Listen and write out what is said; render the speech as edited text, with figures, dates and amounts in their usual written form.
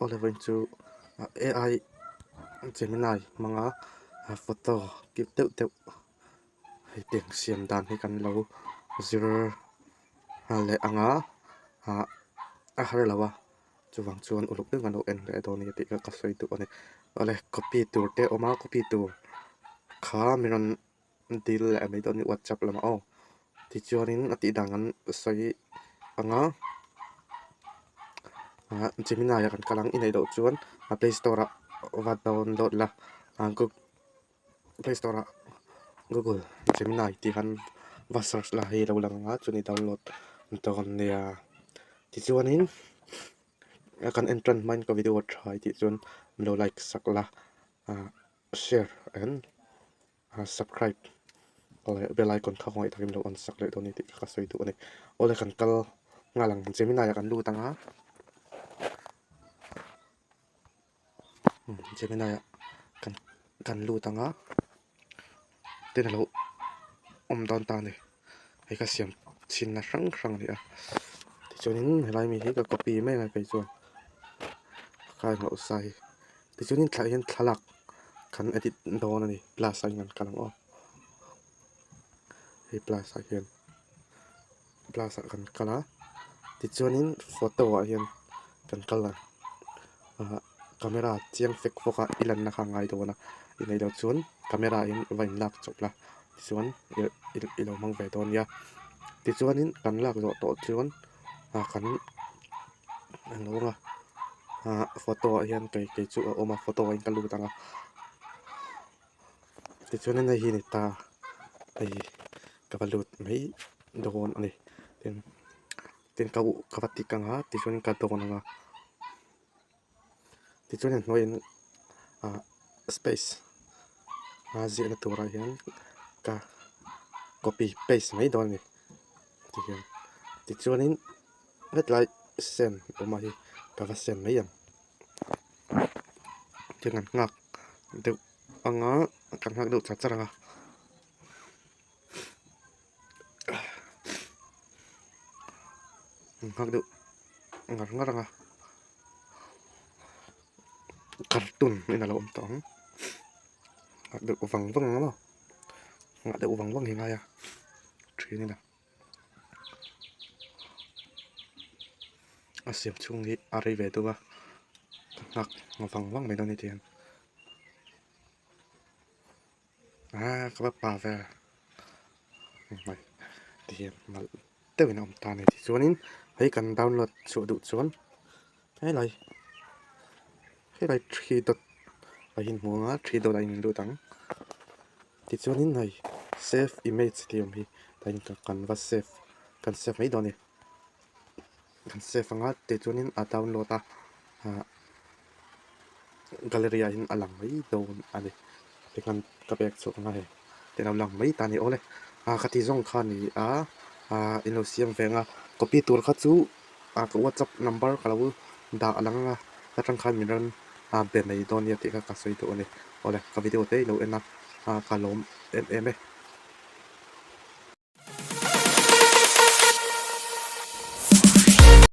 Awle vawiin chu AI Gemini hmanga photo cute deuh deuh hetiang siam dan hi kan lo zir leh ang a ah a har lo a chuvang chuan uluk deuh kan lo en leh dawn a ni tih kha ka sawi duh a ni awle copy tur te a awm a copy tur kha min rawn dil leh mai dawn a ni whatsapp lamah aw tichuanin a tih dan an sawi ang a ah Gemini ah kan kal ang i neih loh chuan a play store ah va download la ah play store ah google Gemini tih khan va search la hei a lo lang ang a chumi download dawn nia tichuanin kan en tan hmain ka video a tha i tih chuan min lo like sak la ah share and subscribe leh bell icon kha khawngaih takin lo on sak leh dawn a ni tih kha ka sawi duh a ni. Awle kan kal nghal ang Gemini ah kan lut ang a Gemini ah kan kan lut ang a tin a lo awm dawn ta a ni hei ka siam chhinna hrang hrang a ni a tichuanin helai mi hi ka copy mai ang a kei chuan ka englo sa hi. Tichuanin thlah hian thlalak kan edit dawn a ni plus ah hian kan kal ang aw hei plus ah hian plus ah kan kal a tichuanin photo ah hian kan kal ang ah camera chiang fek fawk a i lanna kha a ngai dawn a i neih loh chuan camera ah hian va inlak chawp la tichuan i lo hmang ve dawn nia tichuanin kan lak zawh tawh chuan ah kan Englo ang a ah photo ah hian kei kei chu a awm a photo ah hian ka lut ang a tichuanin hei hi a ni ta hei ka va lut mai dawn a ni tin tin ka uh ka va tik ang a tichuan ka dawn ang a tichuan a hnuaiah hian ah space a ziahna turah hian ka copy paste mai dawn a ni tihian tichuanin. Hetlai sen awm a hi ka va sen mai ang thil kan nghak deuh ang a kan nghak deuh char char ang a kan nghak deuh ngar ngar ang a cartoon in a lo awm tawh ang nghak deuh vang vang ang maw nghah deuh vang vang hi a ngai a then ila. A siam chhung hi a rei ve deuh a ka nghak vang vang mai dawn a ni tihian ah ka va pa ve mai tihian nalh deuhin a awm ta a ni tichuanin hei kan download chhuah duh chuan helai helai three dot a inhmu ang a three dot ah in lut ang. Tichuanin hei save image tih awm hi tain kan va save kan save mai dawn a ni kan save ang a tichuanin a download a ah gallery ah hian a lang mai dawn a ni tikhan ka pek chhuak ang a hei ti lo lang mai ta a ni awle ah ka ti zawng kha a ni a ah in lo siam ve ang a copy tur kha chu ah ka whatsapp number ka lo dah a lang ang a atang khan min rawn ah be mai dawn nia tih kha ka sawi duh a ni. Awle ka video te i lo en a, ka lawm em em e.